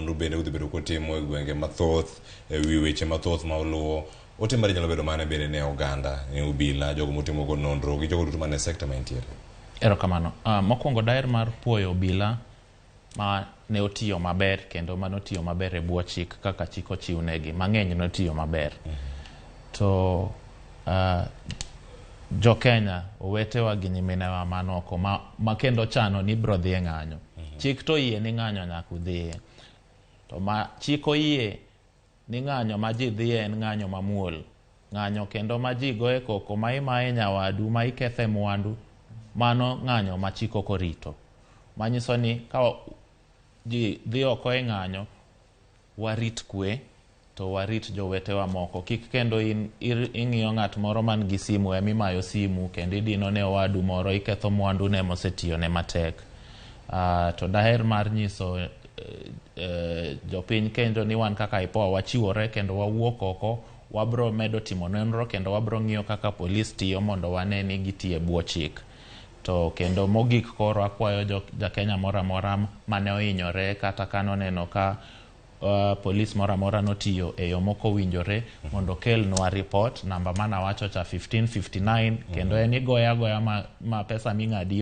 nonro bende udhi bedo kutimo e gwenge mathoth e wi weche mathoth ma oluwo. Ote mari nyalo bedo mane bende ne oganda, ne obila, jogo motimo go nonro gi jogo duto man e sekta ma entiere? Erokamano. Mokwongo daher mar puoyo obila ma ne otiyo maber kendo mane otiyo maber e bwo chik kaka chik ochiwnegi. Mang'eny notiyo maber. To jo Kenya owetewa gi nyiminewa man oko ma kendo chano ni ibro dhi e ng'anyo. Chik to oyie ni ng'anyo nyaka udhiye. To ma chik oyie ni ng'anyo ma ji dhiye en ng'anyo mamuol. Ng'anyo kendo ma ji goye koko ma imaye nyawadu, ma ikethe mwandu, mano ng'anyo ma chik ok orito. Manyiso ni ka ji dhi oko e ng'anyo, warit kwe to warit jowetewa moko. Kik kendo in ing'iyo ng'at moro man gi simu emimayo simu kendo idino ne owadu moro, iketho mwandu ne mosetiyone matek. To daher mar nyiso jopiny kendo ni wan kaka IPOA wachiwore kendo wawuok oko, wabro medo timo nonro kendo wabro ng'iyo kaka polis tiyo mondo wane ni gitiyo e bwo chik. To kendo mogik koro akwayo ja Kenya moro amora mane ohinyore kata kanoneno ka polis moro amora notiyo e yo mokowinjore mondo okelnwa report namba manawacho cha 1559 kendo en igoyo agoya ma pesa ming'adi.